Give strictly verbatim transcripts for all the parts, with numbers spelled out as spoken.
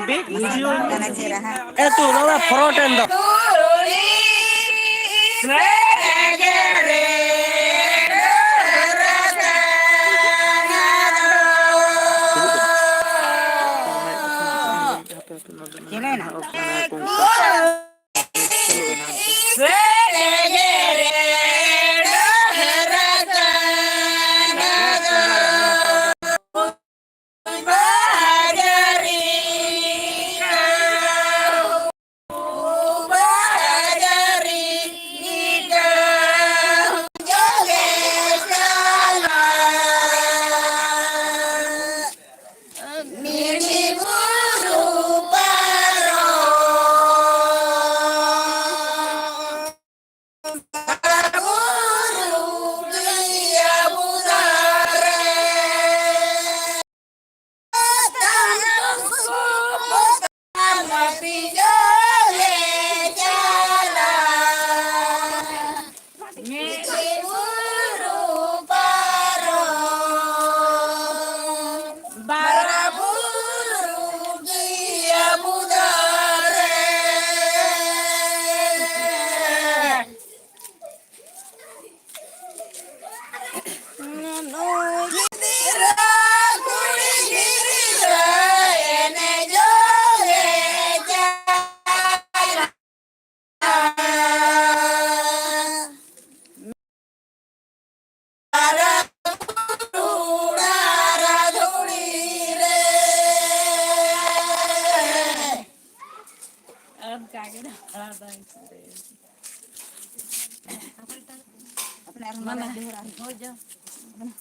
Big video. ᱮ ᱛᱚ, ᱱᱚᱣᱟ front and ᱫᱚ᱾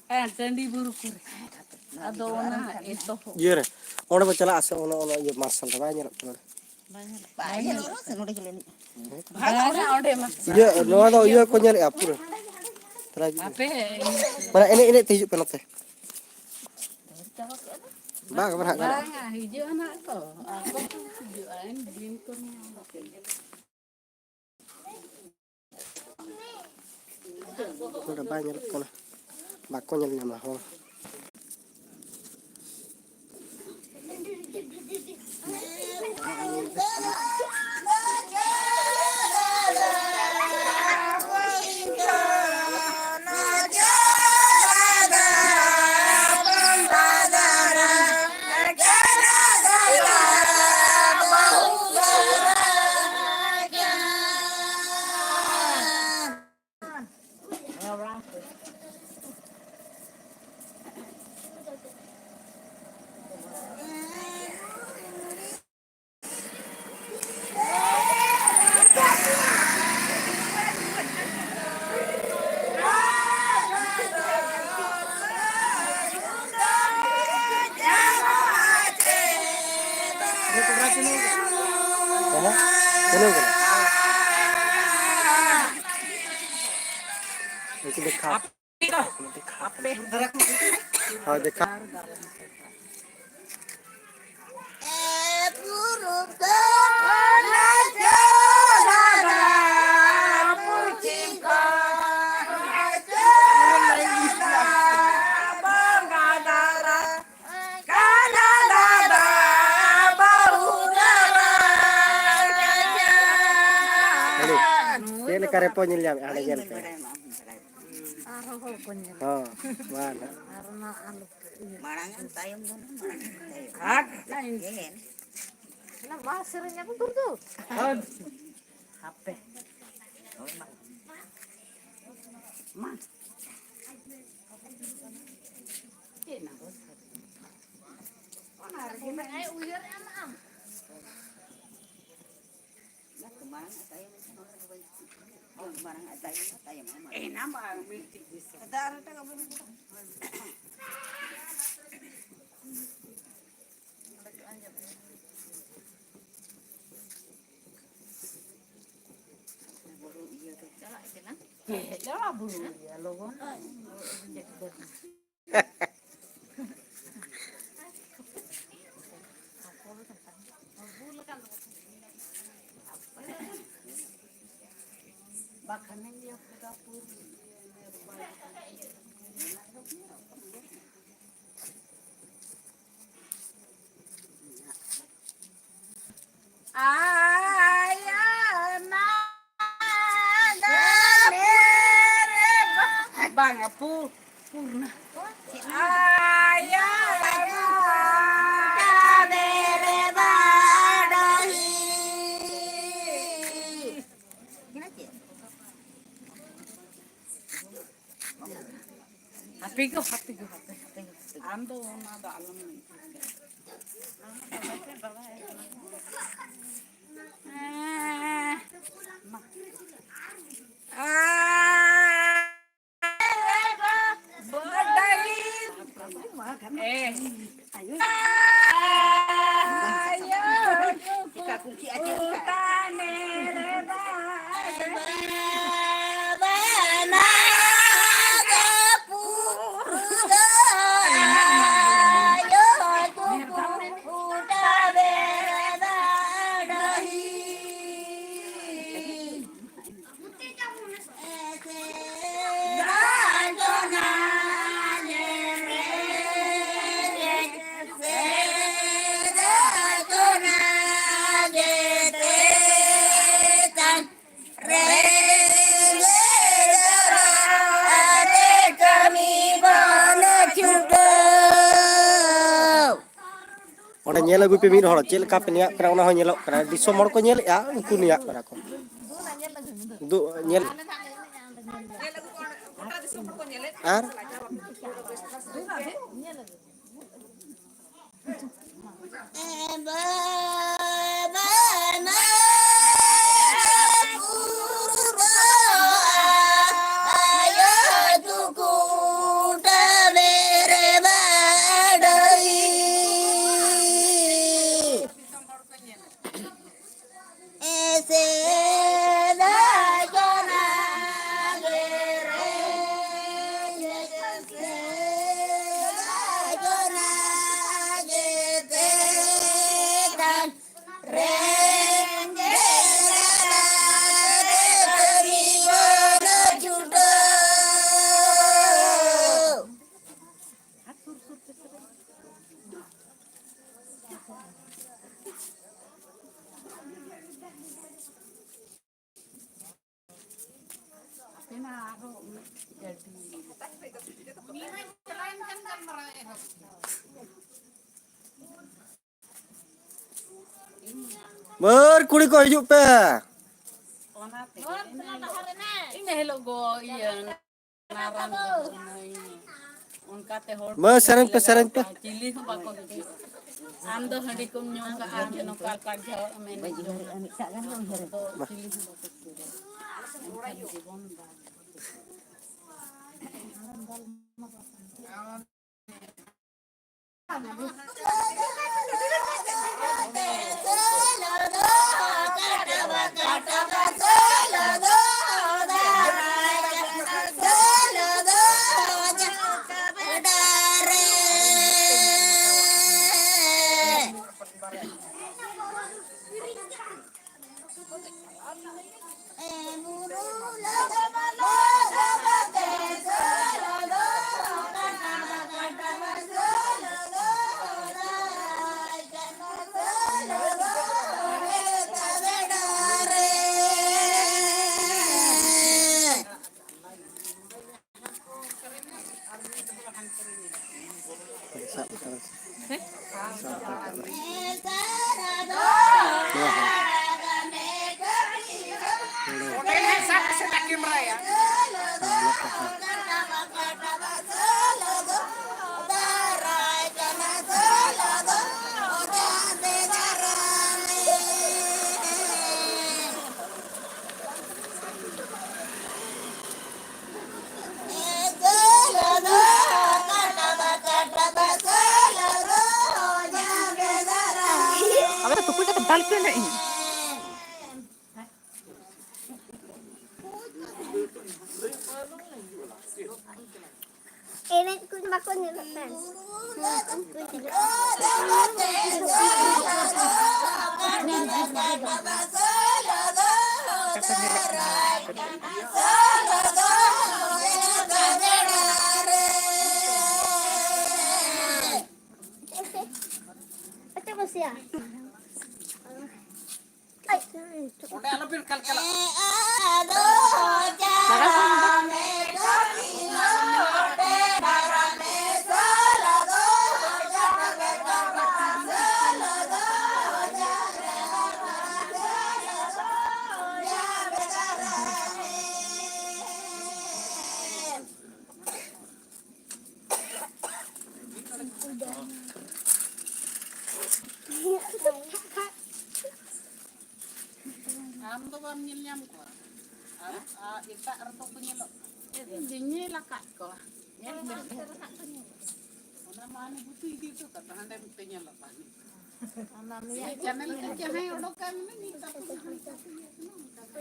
ᱦᱮᱸ, ᱴᱟᱺᱰᱤ ᱵᱩᱨᱩ ᱠᱚᱨᱮ᱾ ᱟᱫᱚ ᱚᱱᱟ ᱮᱛᱚᱦᱚᱵ᱾ ᱤᱭᱟᱹ ᱨᱮ, ᱚᱸᱰᱮ ᱵᱚ ᱪᱟᱞᱟᱜᱼᱟ ᱥᱮ, ᱚᱱᱟ, ᱚᱱᱟ ᱤᱭᱟᱹ ᱢᱟᱨᱥᱟᱞ ᱨᱮ ᱵᱟᱭ ᱧᱮᱞᱚᱜ ᱠᱟᱱᱟ᱾ ᱵᱟᱭ ᱧᱮᱞᱚᱜ ᱠᱟᱱᱟ᱾ ᱵᱟᱝ, ᱚᱸᱰᱮ ᱢᱟ᱾ ᱤᱭᱟᱹ, ᱱᱚᱣᱟ ᱫᱚ ᱤᱭᱟᱹ ᱠᱚ ᱧᱮᱞᱮᱜᱼᱟ ᱯᱩᱨᱟᱹ᱾ ᱛᱟᱦᱞᱮ ᱦᱤᱡᱩᱜ ᱢᱮ᱾ ᱟᱯᱮ ᱢᱟᱱᱮ ᱮᱱᱮᱡ ᱮᱱᱮᱡ ᱛᱮ ᱦᱤᱡᱩᱜ ᱯᱮ ᱱᱚᱛᱮ᱾ ᱵᱟᱝ, ᱵᱟᱝ, ᱜᱟᱱᱚᱜᱼᱟ᱾ ᱵᱟᱝᱟ, ᱦᱤᱡᱩᱜᱼᱟ ᱱᱟᱜ ᱠᱚ᱾ ᱟᱠᱚ ᱠᱚ ᱦᱤᱡᱩᱜᱼᱟ, ᱤᱧ ᱫᱤᱱ ᱠᱚ ᱧᱟᱢ ᱟᱠᱟᱫᱟ᱾ ᱱᱚᱰᱮ ᱵᱟᱭ ᱧᱮᱞᱚᱜ ᱠᱟᱱᱟ, ᱵᱟᱠᱚ ᱧᱮᱞ ᱧᱟᱢᱟ ᱦᱚᱲ᱾ ᱦᱮᱸ? ᱪᱟᱹᱞᱩ ᱠᱟᱱᱟ᱾ ᱱᱩᱠᱩ ᱫᱚ ᱠᱷᱟᱯ᱾ ᱦᱳᱭ, ᱫᱮᱠᱷᱟ᱾ ᱦᱟᱹᱱᱤ, ᱪᱮᱫ ᱞᱮᱠᱟ ᱨᱮᱯᱚ ᱧᱮᱞ ᱧᱟᱢᱮᱫ, ᱦᱟᱸᱰᱮ ᱧᱮᱞ ᱯᱮ᱾ ᱟᱨᱦᱚᱸ ᱦᱚᱲ ᱠᱚ ᱧᱮᱞ᱾ ᱦᱚᱸ, ᱢᱟ ᱱᱟᱦᱟᱜ᱾ ᱟᱨ ᱚᱱᱟ ᱟᱞᱚ ᱯᱮ ᱤᱭᱟᱹ᱾ ᱢᱟᱲᱟᱝ ᱟᱢ ᱛᱟᱭᱚᱢ ᱫᱚ ᱱᱟᱦᱟᱜ, ᱢᱟᱲᱟᱝ ᱟᱢ ᱛᱟᱭᱚᱢ᱾ ᱦᱟᱴ, ᱱᱟ ᱤᱧ᱾ ᱮᱱ᱾ ᱚᱱᱟ ᱢᱟ ᱥᱮᱨᱮᱧ ᱟᱹᱜᱩ ᱫᱩᱨ ᱫᱩᱨ᱾ ᱦᱟᱯᱮ᱾ ᱦᱳᱭ, ᱢᱟ᱾ ᱢᱟ᱾ ᱪᱮᱫ ᱱᱟ ᱜᱚ? ᱚᱱᱟ ᱨᱮᱜᱮ ᱱᱟᱜ ᱩᱭᱦᱟᱹᱨ ᱮᱢ ᱟᱢ᱾ ᱢᱟᱲᱟᱝ ᱟᱜ ᱛᱟᱭᱚᱢ, ᱢᱟᱲᱟᱝ ᱟᱜ ᱛᱟᱭᱚᱢ, ᱛᱟᱭᱚᱢ ᱟᱜ ᱢᱟᱲᱟᱝ᱾ ᱮᱱᱟ ᱢᱟ ᱢᱤᱫᱴᱤᱡ ᱫᱤᱥᱟᱹ᱾ ᱫᱟᱜ ᱨᱮ ᱴᱟᱠᱟ ᱵᱟᱹᱱᱩᱜ ᱠᱚᱣᱟ᱾ ᱵᱩᱨᱩ ᱤᱭᱟᱹ ᱫᱚ ᱪᱟᱞᱟᱜ ᱠᱟᱱᱟ᱾ ᱦᱮᱸ, ᱪᱟᱞᱟᱜ ᱵᱩᱨᱩ ᱤᱭᱟᱹ ᱞᱚᱜᱚᱱ᱾ ᱵᱟᱠᱷᱟᱱ ᱤᱭᱟᱹ ᱯᱩᱨᱟᱹ ᱯᱩᱨ-, ᱟᱭᱟ ᱱᱟ ᱵᱟᱝᱟ, ᱯᱩ-, ᱯᱩᱨᱱᱟ᱾ ᱟᱭᱟ ᱱᱟ ᱰᱟᱵᱮ ᱨᱮ ᱵᱟᱰᱚᱦᱤ᱾ ᱦᱟᱯᱮ ᱜᱚ, ᱦᱟᱯᱮ ᱜᱚ, ᱦᱟᱯᱮ, ᱦᱟᱯᱮ ᱜᱚ, ᱦᱟᱯᱮ ᱜᱚ᱾ ᱟᱢ ᱫᱚ ᱚᱱᱟ ᱫᱚ ᱟᱞᱚᱢ ᱢᱮᱱ᱾ ᱦᱮᱸ, ᱢᱟ᱾ ᱟᱭ ᱜᱚ, ᱵᱟᱰᱟᱭ᱾ ᱮ᱾ ᱟᱭᱳ᱾ ᱧᱮᱞ ᱟᱹᱜᱩᱭ ᱯᱮ ᱢᱤᱫ ᱦᱚᱲ ᱪᱮᱫ ᱞᱮᱠᱟ ᱯᱮ ᱱᱮᱭᱟᱜ ᱠᱟᱱᱟ, ᱚᱱᱟ ᱦᱚᱸ ᱧᱮᱞᱚᱜ ᱠᱟᱱᱟ᱾ ᱫᱤᱥᱚᱢ ᱦᱚᱲ ᱠᱚ ᱧᱮᱞᱮᱫᱼᱟ, ᱩᱱᱠᱩ ᱱᱮᱭᱟᱜ ᱠᱟᱱᱟ ᱠᱚ᱾ ᱫᱩ-, ᱧᱮᱞ᱾ ᱟᱨ ᱢᱟᱹᱨ ᱠᱩᱲᱤ ᱠᱚ ᱦᱤᱡᱩᱜ ᱯᱮ᱾ ᱤᱱᱟᱹ ᱦᱤᱞᱳᱜ ᱜᱚ ᱤᱭᱟᱹ ᱱᱟᱨᱟᱱ ᱚᱱᱠᱟᱛᱮ ᱦᱚᱲ ᱢᱟᱹᱭ, ᱥᱮᱨᱮᱧ ᱯᱮ, ᱥᱮᱨᱮᱧ ᱯᱮ᱾ ᱪᱤᱞᱤ ᱦᱚᱸ ᱵᱟᱠᱚ ᱦᱤᱡᱩᱜᱼᱟ᱾ ᱟᱢ ᱫᱚ ᱦᱟᱺᱰᱤ ᱠᱚᱢ ᱧᱩ ᱠᱟᱜᱼᱟ, ᱟᱢ ᱱᱚᱝᱠᱟ ᱚᱠᱟ ᱡᱚᱦᱚᱜ ᱮᱢ ᱮᱱᱮᱡ ᱡᱚᱝᱟ᱾ ᱟᱫᱚ ᱪᱤᱞᱤ ᱦᱚᱸ ᱵᱟᱠᱚ ᱥᱩᱨᱟ᱾ ᱮᱱᱠᱷᱟᱱ ᱡᱤᱵᱚᱱ ᱵᱟᱝ᱾ ᱥᱟᱵ ᱦᱟᱛᱟᱲ ᱢᱮ᱾ ᱥᱟᱵ ᱦᱟᱛᱟᱲ ᱠᱟᱜ ᱢᱮ᱾ ᱚᱸᱰᱮ ᱞᱮ ᱥᱟᱵ ᱥᱮ ᱛᱟᱹᱠᱤᱱ ᱨᱟᱭᱟ᱾ ᱟᱵᱮ ᱫᱚ ᱛᱩᱯᱩᱡ ᱠᱟᱛᱮ ᱫᱟᱞ ᱦᱚᱪᱚᱭ ᱞᱮ ᱤᱧ᱾ ᱮᱱᱮᱡ ᱠᱚ ᱵᱟᱠᱚ ᱧᱮᱞᱚᱜ ᱠᱟᱱ᱾ ᱟᱪᱪᱷᱟ, ᱵᱚᱥᱮᱭᱟ᱾ ᱚᱸᱰᱮ ᱟᱞᱚᱵᱤᱱ ᱠᱟᱞᱠᱟᱞᱟ᱾ ᱟᱢ ᱫᱚ ᱵᱟᱢ ᱧᱮᱞ ᱧᱟᱢ ᱠᱚᱣᱟ᱾ ᱟᱨ, ᱟᱨ ᱮᱴᱟᱜ ᱨᱮᱫᱚ ᱠᱚ ᱧᱮᱞᱚᱜ ᱠᱟᱱᱟ᱾ ᱤᱧ ᱫᱩᱧ ᱧᱮᱞ ᱟᱠᱟᱫ ᱠᱚᱣᱟ᱾ ᱧᱮᱞ ᱢᱮ᱾ ᱚᱱᱟ ᱢᱟ ᱦᱟᱱᱮ ᱜᱩᱛᱩ ᱤᱫᱤ ᱦᱚᱴᱚ ᱠᱟᱫᱟ, ᱦᱟᱸᱰᱮ ᱢᱤᱫᱴᱮᱱ ᱧᱮᱞᱚᱜ ᱠᱟᱱ᱾ ᱚᱱᱟ ᱢᱤᱫ ᱪᱮᱱᱮᱞ ᱨᱮ ᱡᱟᱦᱟᱸᱭ ᱚᱰᱚᱠ ᱠᱟᱱ ᱢᱮ, ᱢᱤᱫ ᱛᱟᱠᱚ ᱦᱟᱱᱮ ᱛᱟᱠᱚ ᱤᱭᱟᱹ ᱠᱟᱱᱟ, ᱚᱱᱠᱟ ᱜᱮ᱾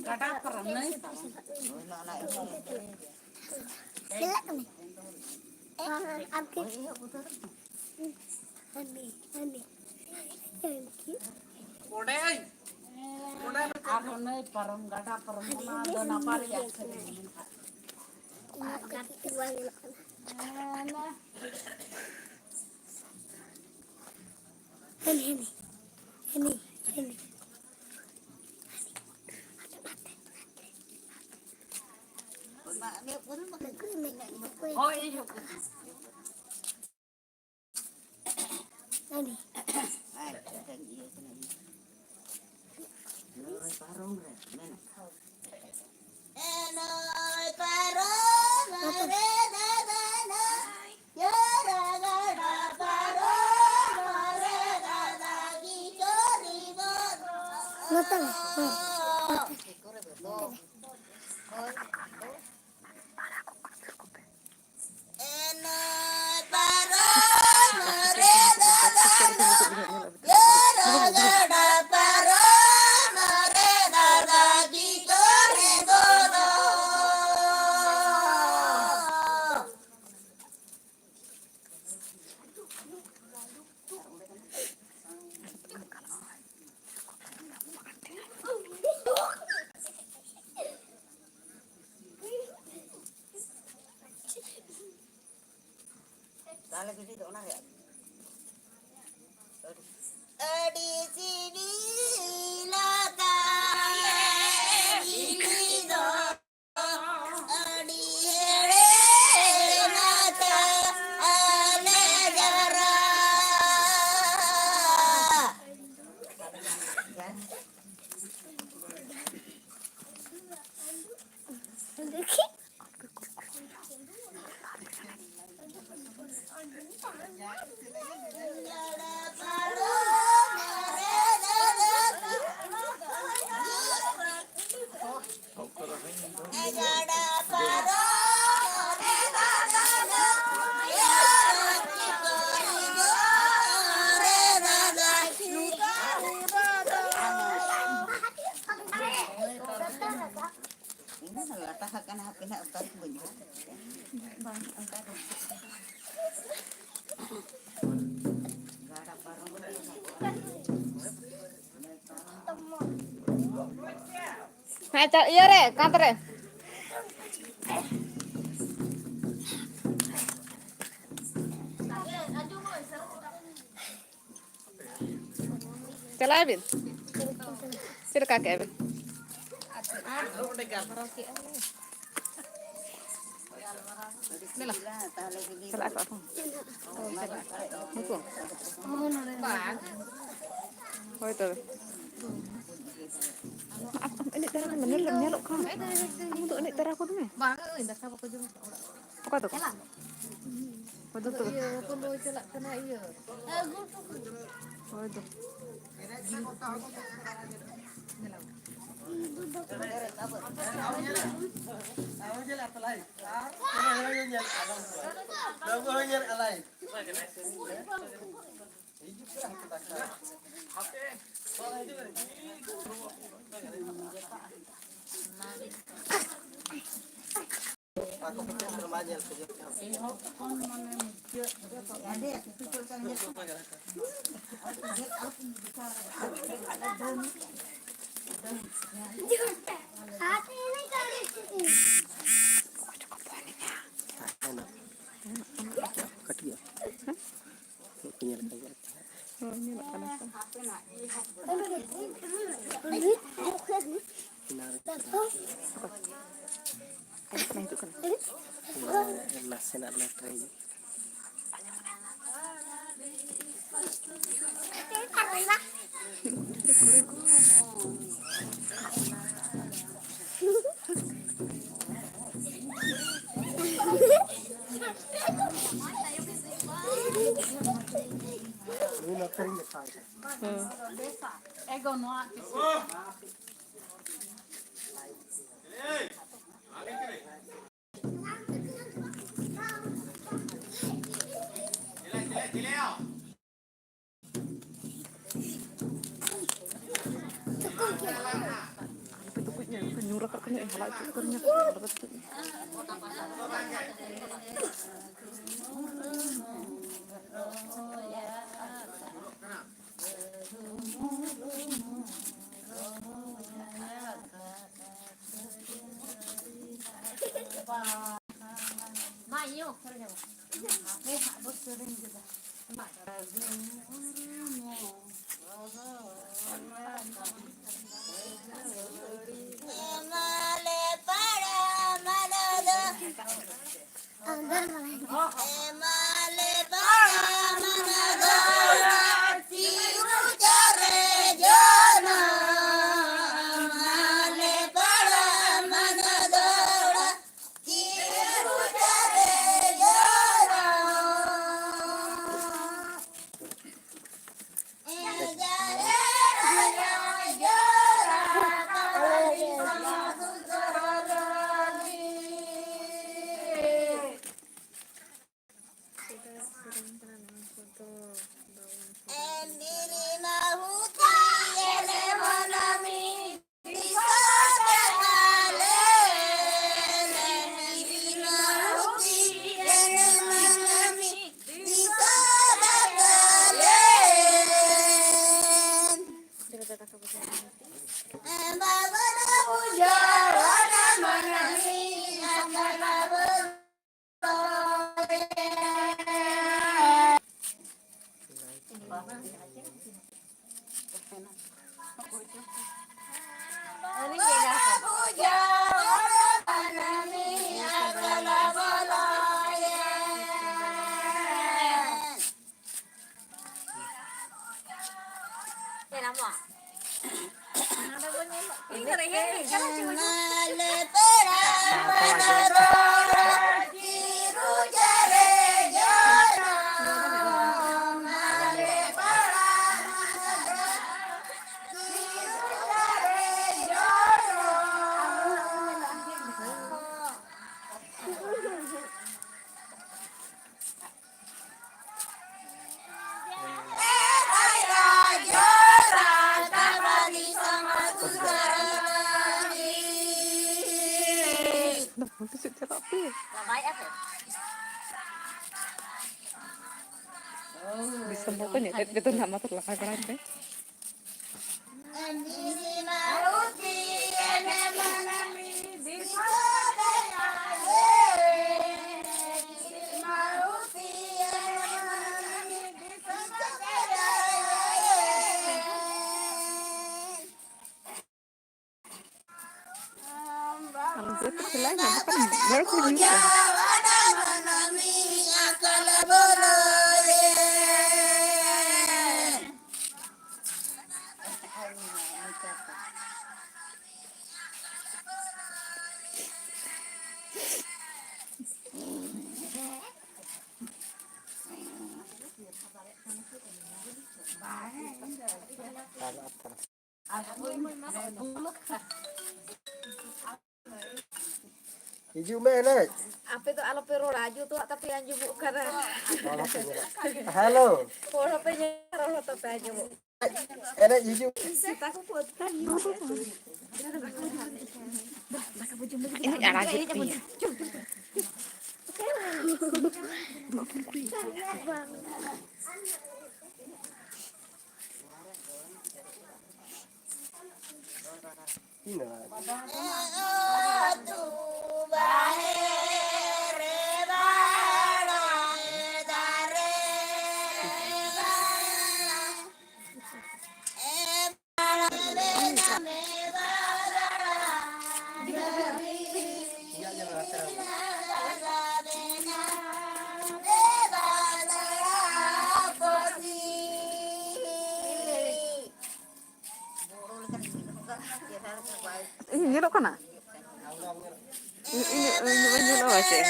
ᱜᱟᱰᱟ ᱯᱟᱨᱚᱢ ᱱᱟᱹᱭ ᱯᱟᱨᱚᱢ᱾ ᱪᱟᱞᱟᱜ ᱠᱟᱹᱱᱟᱹᱧ᱾ ᱟᱢ ᱠᱤ? ᱦᱟᱱᱤ, ᱦᱟᱱᱤ, ᱦᱟᱱᱤ᱾ ᱚᱸᱰᱮ᱾ ᱟᱨᱦᱚᱸ ᱱᱟᱹᱭ ᱯᱟᱨᱚᱢ, ᱜᱟᱰᱟ ᱯᱟᱨᱚᱢ, ᱚᱱᱟ ᱫᱚ ᱱᱟᱯᱟᱭ ᱨᱮᱭᱟᱜ ᱥᱟᱹᱜᱟᱹᱭ ᱢᱮᱱᱟᱜᱼᱟ᱾ ᱦᱮᱸ, ᱱᱟ᱾ ᱦᱟᱹᱱᱤ, ᱦᱟᱹᱱᱤ, ᱦᱟᱹᱱᱤ, ᱦᱟᱹᱱᱤ᱾ ᱦᱳᱭ, ᱤᱧ ᱦᱚᱸ᱾ ᱦᱟᱹᱱᱤ᱾ ᱱᱚᱜᱼᱚᱭ ᱯᱟᱨᱚᱢ ᱨᱮ ᱢᱮᱱᱟᱜ᱾ ᱮ ᱱᱚᱜᱼᱚᱭ ᱯᱟᱨᱚᱢ ᱨᱮ ᱫᱟᱫᱟ ᱱᱟ᱾ ᱱᱚᱛᱮ ᱢᱮ, ᱦᱮᱸ, ᱱᱚᱛᱮ ᱢᱮ᱾ ᱛᱟᱦᱞᱮ ᱵᱤᱞᱤ ᱫᱚ ᱚᱱᱟ ᱨᱮᱭᱟᱜ ᱟᱹᱰᱤ ᱥᱤᱵᱤᱞ ᱟᱠᱟᱫ ᱵᱤᱞᱤ ᱫᱚ᱾ ᱟᱹᱰᱤ ᱦᱮᱲᱮᱢ ᱟᱠᱟᱫ ᱟᱞᱮ ᱡᱟᱨᱟ᱾ ᱤᱧ ᱫᱚ ᱞᱟᱴᱟ ᱟᱠᱟᱱᱟ, ᱦᱟᱯᱮ ᱱᱟᱜ ᱚᱠᱟ ᱨᱮ ᱵᱟᱹᱧ ᱜᱟᱰᱟ ᱯᱟᱨᱚᱢ ᱨᱮ᱾ ᱦᱮᱸ, ᱪᱟ-, ᱤᱭᱟᱹ ᱨᱮ, ᱠᱟᱸᱛ ᱨᱮ᱾ ᱪᱟᱞᱟᱜ ᱟᱹᱵᱤᱱ? ᱪᱮᱫ ᱞᱮᱠᱟ ᱠᱮᱜᱼᱟ ᱵᱤᱱ? ᱫᱮᱞᱟ᱾ ᱪᱟᱞᱟᱜ ᱟᱠᱚ ᱟᱠᱚ᱾ ᱱᱩᱠᱩ? ᱦᱳᱭ ᱛᱚᱵᱮ᱾ ᱟᱢ ᱮᱱᱮᱡ ᱛᱟᱨᱟ ᱠᱚᱢ ᱧᱮᱞ, ᱧᱮᱞᱚᱜ ᱠᱟᱱ᱾ ᱟᱢ ᱫᱚ ᱮᱱᱮᱡ ᱛᱟᱨᱟ ᱠᱚᱫ ᱢᱮ᱾ ᱚᱠᱟ ᱛᱟᱠᱚ? ᱦᱚᱯᱚᱱ ᱵᱟᱹᱦᱩ ᱪᱟᱞᱟᱜ ᱠᱟᱱᱟ ᱤᱭᱟᱹ᱾ ᱦᱳᱭ ᱛᱚ᱾ ᱠᱟᱹᱴᱤᱡ ᱧᱮᱞ ᱠᱟᱜ ᱜᱮᱭᱟ᱾ ᱦᱳᱭ, ᱧᱮᱞᱚᱜ ᱠᱟᱱᱟ ᱠᱚ᱾ ᱦᱤᱡᱩᱜ ᱠᱟᱱᱟ, ᱦᱤᱡᱩᱜ ᱠᱟᱱᱟ᱾ ᱱᱟᱥᱮᱱᱟᱜ ᱞᱮ ᱴᱨᱟᱭ ᱧᱚᱜ᱾ ᱦᱩᱸ᱾ ᱧᱩᱨ ᱨᱟᱠᱟᱵ ᱠᱟᱱᱟ, ᱦᱟᱞᱟ ᱦᱚᱪᱚ ᱠᱟᱱᱟ᱾ ᱢᱟ ᱤᱧ ᱚᱠᱛᱚ ᱨᱮ ᱧᱟᱢᱚᱜ᱾ ᱦᱟᱯᱮ ᱦᱟᱸᱜ ᱵᱚ ᱥᱮᱨᱮᱧ ᱠᱮᱫᱟ᱾ ᱮᱢᱟᱞᱮ ᱯᱟᱲᱟ ᱢᱟᱱᱟ ᱫᱚ᱾ ᱮᱢᱟᱞᱮ ᱯᱟᱲᱟ ᱢᱟᱱᱟ ᱫᱚ᱾ ᱛᱤᱨᱩ ᱪᱟᱨᱮ ᱡᱚᱱᱚ᱾ ᱮᱢᱟᱞᱮ ᱯᱟᱲᱟ ᱢᱟᱱᱟ ᱫᱚ᱾ ᱫᱤᱥᱚᱢ ᱦᱚᱲ ᱠᱚ ᱧᱮᱞᱮᱫ ᱜᱮᱫᱚ ᱱᱟᱦᱟᱜ ᱢᱟᱛᱚ ᱞᱟᱦᱟ ᱠᱟᱱᱟ ᱯᱮ᱾ ᱟᱢ ᱫᱚ ᱠᱷᱮᱞᱟᱭ ᱢᱮ, ᱵᱟᱠᱷᱟᱱ ᱵᱟᱹᱲᱤᱡ ᱜᱮ ᱦᱩᱭᱩᱜᱼᱟ᱾ ᱦᱤᱡᱩᱜ ᱢᱮ ᱮᱱᱮᱡ᱾ ᱟᱯᱮ ᱫᱚ ᱟᱞᱚᱯᱮ ᱨᱚᱲᱟ, ᱡᱚᱛᱚᱣᱟᱜ ᱛᱟᱯᱮ ᱟᱸᱡᱚᱢᱚᱜ ᱠᱟᱱᱟ᱾ ᱦᱮᱞᱳ᱾ ᱦᱚᱲ ᱦᱚᱸᱯᱮ ᱧᱮᱞ, ᱨᱚᱲ ᱦᱚᱸ ᱛᱟᱯᱮ ᱟᱸᱡᱚᱢᱚᱜ ᱠᱟᱱᱟ᱾ ᱮᱱᱮᱡ ᱦᱤᱡᱩᱜ᱾ ᱥᱮᱛᱟ ᱠᱚᱠᱚ ᱟᱹᱛᱠᱤᱨ ᱮᱱᱮᱡ ᱟᱲᱟᱜᱮᱫ ᱯᱮᱭᱟ᱾ ᱤᱧ ᱧᱮᱞᱚᱜ ᱠᱟᱱᱟ? ᱤᱧ, ᱤᱧ, ᱤᱧ ᱫᱚ ᱵᱟᱹᱧ ᱧᱮᱞᱚᱜᱼᱟ ᱪᱮᱫ?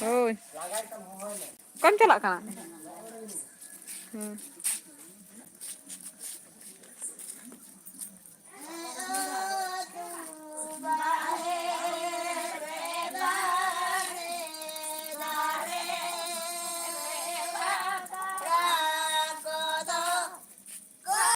ᱦᱳᱭ᱾ ᱚᱠᱟᱢ ᱪᱟᱞᱟᱜ ᱠᱟᱱᱟ? ᱦᱩᱸ᱾